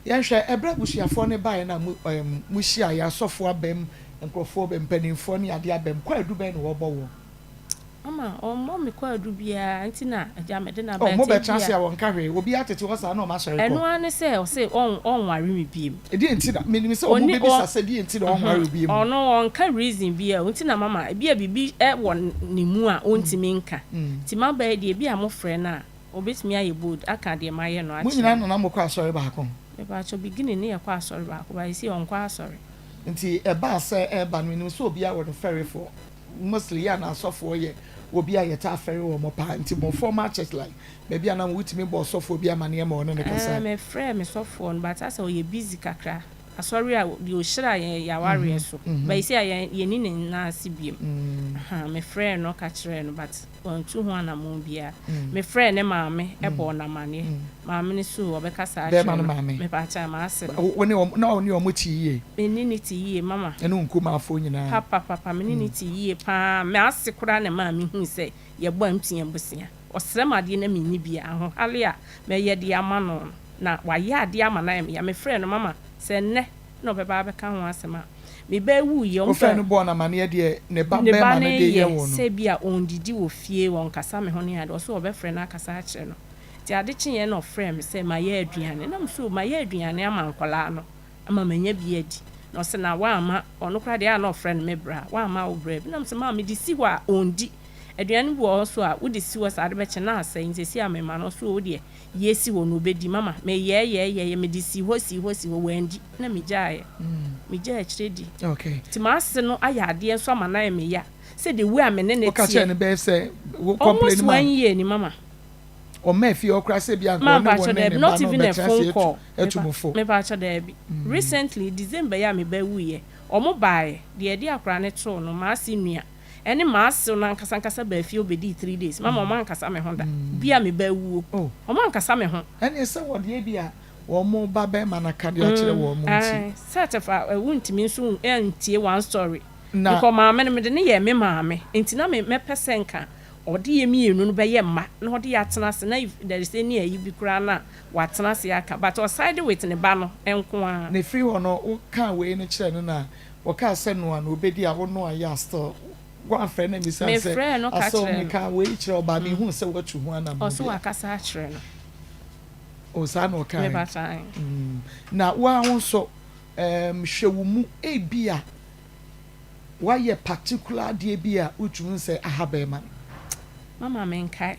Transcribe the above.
Yɛnhwɛ ɛberɛ abusuafoɔ no baeɛ no a mo ɛɛm mohyiaeɛ, asɔfoɔ abam, nkurɔfoɔ bɛ mpanimfoɔ ne adeɛ abam, kwaadu bɛn na wɔbɔ woɔ? Mama, wɔmmɔ me kwaadu biara nti na agya mede no Oh, aba nti mobɛtra ase ebia. a wɔnka hwee, obiara tete hɔ saa na wɔn asɔre Ɛno kɔ. ara ne sɛ ɔse ɔn ɔnware me biom. Ɛdeɛn nti na, menim sɛ wɔn Ɔni ɔ bɛbisa sɛ deɛn nti na ɔnware wo biom. Ɔno ɔnka reason biara o, nti na mama ebia biribi wɔ ne mu a ɔntumi nka. Nti maba yi deɛ ebia mofrɛ no a, ɔbɛtumi ayɛ bold aka deɛ mayɛ no Mo akyerɛ nyinaa no. na na mokɔ asɔre baako? Mepakyɛw, beginning ne yɛkɔ asɔre baako but seesei ɔnkɔ asɔre. Nti ɛbaa sɛ ɛreba no, menim sɛ obiara wɔ ne fɛrefoɔ. Mostly yɛ a na asɔfoɔ yɛ obi a yɛtaa fɛre wɔn paa. Nti mo formal church like baabi a na wotumi bɔ ɔsɔfoɔ bi amaneɛ ma ɔne no kasa? Ɛɛ, mefrɛɛ me sɔfoɔ no but asɛ ɔyɛ busy kakra. Asɔre a deɛ ɔhyiraa yɛn yɛawareɛ so but seesei a yɛn yɛnni ne nan ase biom. Ahaa, mefrɛɛ no ka kyerɛɛ no but wantu ho anammɔn biara. Mefrɛɛ ne maame bɔɔ no amaneɛ. Maame no so ɔbɛkasa Bɛrima akyerɛ no no. maame? Mepaakyɛw, m'ase no. Wo ne wɔn, na wo ne wɔn te yie? Me ne no te yie, mama. Ɛne wo nkumafoɔ nyinaa? Papapapa, me ne no te yie paa. M'ase koraa na ɛmaa mehuu sɛ yɛbɔ MTN bosea. Ɔsrɛ me adeɛ na menni bi a, ahohare a mɛyɛ de ama no no, na wayɛ adeɛ ama no ayɛ me ya. Mefrɛɛ no, mama, sɛ nnɛ na ɔbɛba abɛka ho asɛm a, me ba wuiɛ, ɔmo Wofrɛɛ fɛ no bɔɔ no amaneɛ deɛ ne ba ne ba bɛrima no no de yɛ yɛ wo no? Sɛ bi a ɔndidi wɔ fie, ɔnkasa me ho ne ade, ɔse ɔbɛfrɛ no akasa akyerɛ no. Nti ade kyeeɛ na ɔfrɛɛ me sɛ mayɛ aduane. Na mese o, mayɛ aduane ama nkwadaa no ama manya bi adi. Na ɔse na woamma ɔno koraa deɛ a na ɔfrɛ no me bra, woamma wo bra bi. Na mese maa mede si hɔ a ɔndi. Aduane bi wɔ hɔ so a wode si hɔ saa ade bɛkye na asɛe, nti seesei a mema no, ɔse o, wo deɛ yɛ si hɔ na ɔbɛdi. Mama meyɛɛyɛɛyɛɛ mede si hɔ si hɔ si hɔ, wandi na megyaeɛ. Megyaa akyire di. Nti m'ase no ayɛ adeɛ nso ama no ayɛ me ya sɛ the way a me ne no Woka kyerɛɛ teɛ. no bɛyɛ sɛ wo Almost complain ma one year ni, mama. Ɔma fie hɔ koraa sɛ bi anka Ma ɔne mpakyɛ wɔn ne daabi, ne ba not no even a bɛtena ase phone atu call. atu mo fo. Mepakyɛ daabi. Recently, December yi a me ba wuiɛ, ɔmo baeɛ, deɛ yɛde akwadaa no too no, m'ase nua ɛne m'asew no ankasa ankasa baa fie obɛdii 3 days. Mama, ɔmo ankasa me ho da. Bi a me ba wuo, Oh. ɔmo ankasa me ho. Ɛne sɛ wɔdeɛ bi a wɔn ba bɛrima no aka de akyerɛ wɔn mo nti. Ae, sɛ atɛfa wontumi nso ntie one story. Na because maame no mede ne yɛ me maame nti na me mɛpɛ sɛ nka ɔde yɛ mmienu no bɛyɛ mma na ɔde yɛ atena ase na if there is any ayi bi koraa na watena ase aka, but ɔside with ne ba no nko ara. Na efiri hɔ no woka wei no kyerɛ no na wɔkaa sɛ noa na obɛdi a wo noa yɛ a still woamfrɛ no misa sɛ Mefrɛ no ka asɛ kyerɛ no. Meka wei kyerɛ ɔbaa mehu sɛ woatu ho anammɔn Ɔso bi a. Wakasa akyerɛ no. O, saa na ɔkae? Mepakyɛ. Na woa wo nso hwɛ wo mu, ebi a woayɛ particular adeɛ bi a wotumi sɛ aha bɛrima no. Mama, menkae.